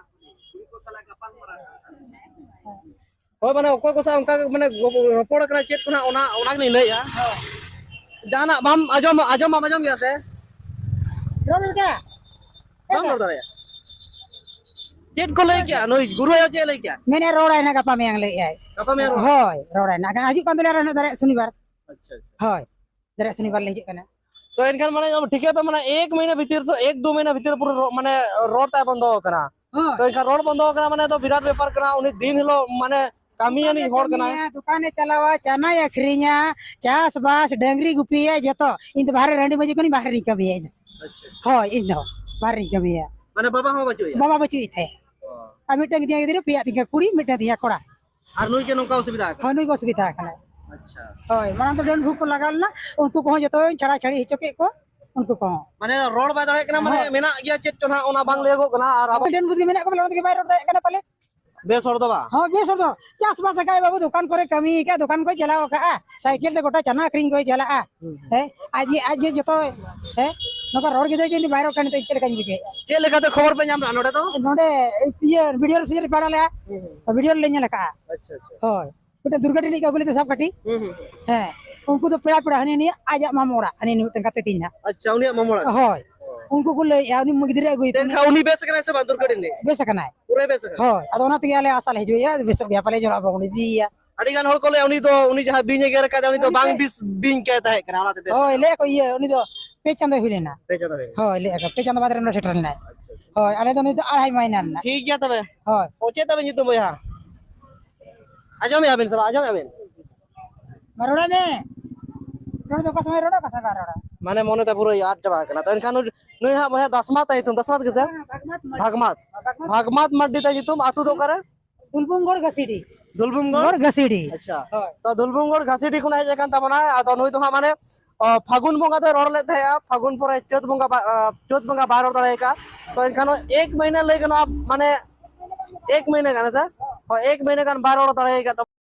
ᱦᱳᱭ, ᱢᱟᱱᱮ ᱚᱠᱚᱭ ᱠᱚ ᱥᱟᱶ ᱚᱱᱠᱟ ᱜᱮ ᱢᱟᱱᱮ ᱜᱚ-, ᱨᱚᱯᱚᱲ ᱠᱟᱱᱟ ᱪᱮᱫ ᱠᱚ ᱱᱟᱦᱟᱜ, ᱚᱱᱟ, ᱚᱱᱟ ᱜᱮᱞᱤᱧ ᱞᱟᱹᱭᱮᱜᱼᱟ᱾ ᱦᱳᱭ᱾ ᱡᱟᱦᱟᱱᱟᱜ ᱵᱟᱢ ᱟᱸᱡᱚᱢ, ᱟᱸᱡᱚᱢ ᱵᱟᱢ ᱟᱸᱡᱚᱢ ᱜᱮᱭᱟ ᱥᱮ? ᱨᱚᱲ ᱞᱮᱠᱟ᱾ ᱵᱟᱢ ᱨᱚᱲ ᱫᱟᱲᱮᱭᱟᱜᱼᱟ? ᱪᱮᱫ ᱠᱚ ᱞᱟᱹᱭ ᱠᱮᱜᱼᱟ? ᱱᱩᱭ ᱜᱩᱨᱩ ᱟᱭᱳ ᱪᱮᱫ ᱮ ᱞᱟᱹᱭ ᱠᱮᱜᱼᱟ? ᱢᱮᱱᱮᱫ ᱨᱚᱲᱟᱭ ᱱᱟ ᱜᱟᱯᱟ ᱢᱮᱭᱟᱝ ᱞᱟᱹᱭᱮᱫᱼᱟᱭ᱾ ᱜᱟᱯᱟ ᱢᱮᱭᱟᱝ ᱨᱚᱲᱟ? ᱦᱳᱭ, ᱨᱚᱲᱟᱭ ᱱᱟ᱾ ᱦᱤᱡᱩᱜ ᱠᱟᱱ ᱛᱟᱞᱮᱭᱟ ᱟᱨᱦᱚᱸ ᱫᱟᱲᱮᱭᱟᱜ ᱥᱚᱱᱤᱵᱟᱨ᱾ ᱟᱪᱪᱷᱟ, ᱟᱪᱪᱷᱟ᱾ ᱦᱳᱭ, ᱫᱟᱲᱮᱭᱟᱜ ᱥᱚᱱᱤᱵᱟᱨ ᱞᱮ ᱦᱤᱡᱩᱜ ᱠᱟᱱᱟ᱾ ᱛᱚ ᱮᱱᱠᱷᱟᱱ ᱢᱟᱱᱮ ᱴᱷᱤᱠᱟᱹ ᱯᱮ, ᱢᱟᱱᱮ ᱮᱠ ᱢᱟᱹᱦᱱᱟᱹ ᱵᱷᱤᱛᱤᱨ ᱫᱚ, ᱮᱠ ᱫᱩ ᱢᱟᱹᱦᱱᱟᱹ ᱵᱷᱤᱛᱤᱨ ᱯᱩᱨᱟᱹ ᱨᱚ-, ᱢᱟᱱᱮ ᱨᱚᱲ ᱛᱟᱭ ᱵᱚᱱᱫᱚ ᱟᱠᱟᱱᱟ᱾ ᱦᱳᱭ᱾ ᱛᱚ ᱮᱱᱠᱷᱟᱱ ᱨᱚᱲ ᱵᱚᱱᱫᱚ ᱟᱠᱟᱱᱟ ᱢᱟᱱᱮ ᱫᱚ ᱵᱤᱨᱟᱴ ᱵᱮᱯᱟᱨ ᱠᱟᱱᱟ᱾ ᱩᱱᱤ ᱫᱤᱱ ᱦᱤᱞᱳᱜ ᱢᱟᱱᱮ ᱠᱟᱹᱢᱤᱭᱟᱹᱱᱤᱡ ᱦᱚᱲ ᱠᱟᱱᱟᱭ᱾ ᱫᱚᱠᱟᱱᱮ ᱠᱟᱹᱢᱤᱭᱟ, ᱫᱚᱠᱟᱱᱮ ᱪᱟᱞᱟᱣᱟ, ᱪᱟᱱᱟᱭ ᱟᱹᱠᱷᱨᱤᱧᱟ, ᱪᱟᱥ ᱵᱟᱥ, ᱰᱟᱹᱝᱨᱤ ᱜᱩᱯᱤᱭᱟ, ᱡᱚᱛᱚ᱾ ᱤᱧ ᱫᱚ ᱵᱟᱦᱨᱮ ᱨᱟᱺᱰᱤ ᱢᱟᱹᱡᱷᱤ ᱠᱷᱚᱱᱤᱧ ᱵᱟᱦᱨᱮ ᱨᱤᱧ ᱠᱟᱹᱢᱤᱭᱟ ᱤᱧ ᱫᱚ᱾ ᱟᱪᱪᱷᱟ, ᱟᱪᱪᱷᱟ᱾ ᱦᱳᱭ, ᱤᱧ ᱫᱚ ᱵᱟᱦᱨᱮ ᱨᱤᱧ ᱠᱟᱹᱢᱤᱭᱟ᱾ ᱢᱟᱱᱮ ᱵᱟᱵᱟ ᱦᱚᱸ ᱵᱟᱹᱪᱩᱜ ᱮᱭᱟ? ᱵᱟᱵᱟ ᱵᱟᱹᱪᱩᱜ ᱮ ᱛᱟᱦᱮᱸᱫ᱾ ᱚ᱾ ᱟᱨ ᱢᱤᱫᱴᱟᱝ ᱜᱤᱫᱽᱨᱟᱹ, ᱯᱮᱭᱟ ᱛᱤᱧ ᱠᱩᱲᱤ, ᱢᱤᱫᱴᱟᱝ ᱛᱤᱧ ᱠᱚᱲᱟ᱾ ᱟᱨ ᱱᱩᱭ ᱜᱮ ᱱᱚᱝᱠᱟ ᱚᱥᱩᱵᱤᱫᱷᱟ ᱟᱠᱟᱱᱟ? ᱦᱳᱭ, ᱱᱩᱭ ᱜᱮ ᱚᱥᱩᱵᱤᱫᱷᱟ ᱟᱠᱟᱱᱟᱭ᱾ ᱟᱪᱪᱷᱟ᱾ ᱦᱳᱭ, ᱢᱟᱲᱟᱝ ᱫᱚ ᱰᱟᱹᱱ ᱵᱷᱩᱛ ᱠᱚ ᱞᱟᱜᱟᱣ ᱞᱮᱱᱟ, ᱩᱱᱠᱩ ᱠᱚᱦᱚᱸ ᱡᱚᱛᱚᱧ ᱪᱷᱟᱲᱟ ᱪᱷᱟᱹᱲᱤ ᱦᱚᱪᱚ ᱠᱮᱫ ᱠᱚᱣᱟ, ᱩᱱᱠᱩ ᱠᱚᱦᱚᱸ᱾ ᱢᱟᱱᱮ ᱨᱚᱲ ᱵᱟᱭ ᱫᱟᱲᱮᱭᱟᱜ ᱠᱟᱱᱟ, ᱢᱟᱱᱮ ᱦᱳᱭ᱾ ᱢᱮᱱᱟᱜ ᱜᱮᱭᱟ ᱪᱮᱫ ᱪᱚ ᱱᱟᱦᱟᱜ, ᱚᱱᱟ ᱵᱟᱝ ᱞᱟᱹᱭᱟᱜᱚᱜ ᱠᱟᱱᱟ᱾ ᱟᱨ ᱟᱵᱚ ᱰᱟᱹᱱ ᱵᱷᱩᱛ ᱜᱮ ᱢᱮᱱᱟᱜ ᱠᱚᱣᱟ ᱵᱚᱞᱮ, ᱚᱱᱟ ᱛᱮᱜᱮ ᱵᱟᱭ ᱨᱚᱲ ᱫᱟᱲᱮᱭᱟᱜ ᱠᱟᱱᱟ ᱯᱟᱞᱮ᱾ ᱵᱮᱥ ᱦᱚᱲ ᱫᱚ ᱵᱟᱝ? ᱦᱚᱸ, ᱵᱮᱥ ᱦᱚᱲ ᱫᱚ᱾ ᱪᱟᱥᱵᱟᱥ ᱟᱠᱟᱫ ᱵᱟᱹᱵᱩ, ᱫᱚᱠᱟᱱ ᱠᱚᱨᱮ ᱠᱟᱹᱢᱤ ᱟᱠᱟᱫ, ᱫᱚᱠᱟᱱ ᱠᱚᱭ ᱪᱟᱞᱟᱣ ᱟᱠᱟᱫᱼᱟ, ᱥᱟᱭᱠᱮᱞ ᱛᱮ ᱜᱚᱴᱟ ᱪᱟᱱᱟ ᱟᱹᱠᱷᱨᱤᱧ ᱠᱚᱭ ᱪᱟᱞᱟᱜᱼᱟ᱾ ᱦᱩᱸ, ᱦᱩᱸ᱾ ᱦᱮᱸ, ᱟᱡ ᱜᱮ, ᱟᱡ ᱜᱮ ᱡᱚᱛᱚ, ᱦᱮᱸ, ᱱᱚᱝᱠᱟ ᱨᱚᱲ ᱜᱮ ᱡᱩᱫᱤ ᱵᱟᱭ ᱨᱚᱲ ᱠᱷᱟᱱ ᱱᱤᱛᱚᱜ ᱪᱮᱫ ᱞᱮᱠᱟᱧ ᱵᱩᱡᱷᱟᱹᱣᱮᱫᱼᱟ? ᱪᱮᱫ ᱞᱮᱠᱟᱛᱮ ᱠᱷᱚᱵᱚᱨ ᱯᱮ ᱧᱟᱢ ᱞᱮᱫᱼᱟ ᱱᱚᱰᱮ ᱫᱚ? ᱱᱚᱰᱮ ᱤᱭᱟᱹ ᱵᱷᱤᱰᱤᱭᱳ ᱨᱮ ᱥᱮ ᱪᱮᱫ ᱯᱟᱲᱟᱣ ᱞᱮᱫᱼᱟ? ᱦᱩᱸ, ᱦᱩᱸ᱾ ᱵᱷᱤᱰᱤᱭᱳ ᱨᱮᱞᱮ ᱧᱮᱞ ᱟᱠᱟᱫᱼᱟ᱾ ᱟᱪᱪᱷᱟ, ᱟᱪᱪᱷᱟ᱾ ᱦᱳᱭ᱾ ᱢᱤᱫᱴᱮᱱ ᱫᱩᱨᱜᱟᱹᱰᱤ ᱨᱤᱱᱤᱡ ᱠᱚ ᱟᱹᱜᱩ ᱞᱮᱫᱮ ᱥᱟᱵ ᱠᱟᱹᱴᱤᱡ᱾ ᱦᱩᱸ, ᱦᱩᱸ, ᱦᱩᱸ᱾ ᱦᱮᱸ᱾ ᱩᱱᱠᱩ ᱫᱚ ᱯᱮᱲᱟ, ᱯᱮᱲᱟ, ᱦᱟᱹᱱᱤ ᱱᱤᱭᱟᱹ ᱟᱡᱟᱜ ᱢᱟᱢᱚ ᱚᱲᱟᱜ, ᱦᱟᱹᱱᱤ ᱱᱩᱭ ᱢᱤᱫᱴᱮᱱ ᱜᱟᱛᱮ ᱛᱤᱧ ᱱᱟᱦᱟᱜ᱾ ᱟᱪᱪᱷᱟ, ᱩᱱᱤᱭᱟᱜ ᱢᱟᱢᱚ ᱚᱲᱟᱜ? ᱦᱳᱭ᱾ ᱚ᱾ ᱩᱱᱠᱩ ᱠᱚ ᱞᱟᱹᱭᱮᱫᱼᱟ, ᱩᱱᱤ ᱜᱤᱫᱽᱨᱟᱹ ᱟᱹᱜᱩᱭ ᱛᱮ ᱯᱮ ᱮᱱᱠᱷᱟᱱ ᱩᱱᱤ ᱵᱮᱥ ᱠᱟᱱᱟᱭ ᱥᱮ ᱵᱟᱝ ᱫᱩᱨᱜᱟᱹᱰᱤ ᱨᱤᱱᱤᱡ? ᱵᱮᱥ ᱟᱠᱟᱱᱟᱭ᱾ ᱯᱩᱨᱟᱹ ᱵᱮᱥ ᱟᱠᱟᱱᱟ? ᱦᱳᱭ᱾ ᱟᱫᱚ ᱚᱱᱟ ᱛᱮᱜᱮ ᱟᱞᱮ ᱟᱥᱟ ᱞᱮ ᱦᱤᱡᱩᱜᱼᱟ, ᱵᱮᱥᱚᱜ ᱜᱮᱭᱟ ᱯᱟᱞᱮ, ᱡᱚᱱᱚᱜ ᱟᱵᱚᱱ ᱤᱫᱤᱭᱮᱭᱟ᱾ ᱟᱹᱰᱤ ᱜᱟᱱ ᱦᱚᱲ ᱠᱚ ᱞᱟᱹᱭᱟ, ᱩᱱᱤ ᱫᱚ, ᱩᱱᱤ ᱡᱟᱦᱟᱸ ᱵᱤᱧ ᱮ ᱜᱮᱨ ᱟᱠᱟᱫᱮᱭᱟ, ᱩᱱᱤ ᱫᱚ ᱩᱱᱤ ᱵᱟᱝ ᱫᱚ ᱵᱤᱥ ᱵᱤᱧ ᱠᱟᱭ ᱛᱟᱦᱮᱸ ᱠᱟᱱᱟ, ᱚᱱᱟ ᱛᱮ ᱵᱮᱥ ᱦᱳᱭ, ᱟᱠᱟᱱᱟ᱾ ᱞᱟᱹᱭᱟ ᱠᱚ, ᱤᱭᱟᱹ, ᱩᱱᱤ ᱫᱚ ᱯᱮ ᱪᱟᱸᱫᱚᱭ ᱦᱩᱭ ᱞᱮᱱᱟ᱾ ᱯᱮ ᱪᱟᱸᱫᱚ ᱦᱩᱭ ᱞᱮᱱᱟ᱾ ᱦᱳᱭ, ᱞᱟᱹᱭᱟ ᱠᱚ, ᱯᱮ ᱪᱟᱸᱫᱚ ᱵᱟᱫᱽ ᱨᱮ ᱱᱚᱰᱮ ᱥᱮᱴᱮᱨ ᱞᱮᱱᱟᱭ᱾ ᱟᱪᱪᱷᱟ, ᱟᱪᱪᱷᱟ᱾ ᱦᱳᱭ, ᱟᱞᱮ ᱫᱚ ᱱᱤᱛ ᱫᱚ ᱟᱲᱟᱭ ᱢᱟᱹᱦᱱᱟᱹ ᱨᱮᱱᱟᱜ᱾ ᱴᱷᱤᱠ ᱜᱮᱭᱟ ᱛᱚᱵᱮ᱾ ᱦᱳᱭ᱾ ᱚ, ᱪᱮᱫ ᱛᱟᱵᱮᱱ ᱧᱩᱛᱩᱢ ᱵᱚᱭᱦᱟ? ᱟᱸᱡᱚᱢᱮᱜᱼᱟ ᱵᱮᱱ ᱥᱮ ᱵᱟᱝ? ᱟᱸᱡᱚᱢᱮᱜᱼᱟ ᱵᱮᱱ? ᱢᱟ ᱨᱚᱲᱟᱭ ᱢᱮ᱾ ᱩᱱᱤ ᱫᱚ ᱚᱠᱟ ᱥᱚᱢᱚᱭ ᱨᱚᱲᱟ, ᱚᱠᱟ ᱥᱚᱢᱚᱭ ᱵᱟᱭ ᱨᱚᱲᱟ᱾ ᱢᱟᱱᱮ ᱢᱚᱱᱮ ᱛᱮ ᱯᱩᱨᱟᱹ ᱟᱫ ᱪᱟᱵᱟ ᱟᱠᱟᱱᱟ᱾ ᱛᱚ ᱮᱱᱠᱷᱟᱱ ᱱᱩᱭ, ᱱᱩᱭ ᱦᱟᱸᱜ ᱵᱚᱭᱦᱟ ᱫᱟᱥᱢᱟᱛ ᱛᱟᱭ ᱧᱩᱛᱩᱢ, ᱫᱟᱥᱢᱟᱛ ᱜᱮᱥᱮ? ᱵᱷᱟᱜᱽᱢᱟᱛ ᱢᱟᱹᱨᱰᱤ᱾ ᱵᱷᱟᱜᱽᱢᱟᱛ᱾ ᱵᱷᱟᱜᱽᱢᱟᱛ᱾ ᱵᱷᱟᱜᱽᱢᱟᱛ ᱢᱟᱹᱨᱰᱤ ᱛᱟᱭ ᱧᱩᱛᱩᱢ, ᱟᱹᱛᱩ ᱫᱚ ᱚᱠᱟᱨᱮ? ᱫᱩᱞᱵᱩᱢᱜᱚᱲ ᱜᱟᱹᱥᱤᱰᱤ᱾ ᱫᱩᱞᱵᱩᱢᱜᱚᱲ? ᱜᱚᱲ ᱜᱟᱹᱥᱤᱰᱤ᱾ ᱟᱪᱪᱷᱟ᱾ ᱦᱳᱭ᱾ ᱛᱚ ᱫᱩᱞᱵᱩᱢᱜᱚᱲ ᱜᱟᱹᱥᱤᱰᱤ ᱠᱷᱚᱱᱟᱜ ᱦᱮᱡ ᱟᱠᱟᱱ ᱛᱟᱵᱚᱱᱟᱭ᱾ ᱟᱫᱚ ᱱᱩᱭ ᱫᱚ ᱦᱟᱸᱜ ᱢᱟᱱᱮ, ᱚ, ᱯᱷᱟᱹᱜᱩᱱ ᱵᱚᱸᱜᱟ ᱫᱚᱭ ᱨᱚᱲ ᱞᱮᱫ ᱛᱟᱦᱮᱸᱜᱼᱟ, ᱯᱷᱟᱹᱜᱩᱱ ᱯᱚᱨᱮ ᱪᱟᱹᱛ ᱵᱚᱸᱜᱟ ᱵᱟ-, ᱚ, ᱪᱟᱹᱛ ᱵᱚᱸᱜᱟ ᱵᱟᱭ ᱨᱚᱲ ᱫᱟᱲᱮ ᱟᱠᱟᱫᱼᱟ᱾ ᱛᱚ ᱮᱱᱠᱷᱟᱱ ᱮᱠ ᱢᱟᱹᱦᱱᱟᱹ ᱞᱟᱹᱭ ᱜᱟᱱᱚᱜᱼᱟ, ᱢᱟᱱᱮ ᱮᱠ ᱢᱟᱹᱦᱱᱟᱹ ᱜᱟᱱ, ᱦᱮᱸ ᱥᱮ? ᱦᱳᱭ, ᱮᱠ ᱢᱟᱹᱦᱱᱟᱹ ᱜᱟᱱ ᱵᱟᱭ ᱨᱚᱲ ᱫᱟᱲᱮ ᱟᱠᱟᱫ ᱛᱟᱵᱚᱱᱟ᱾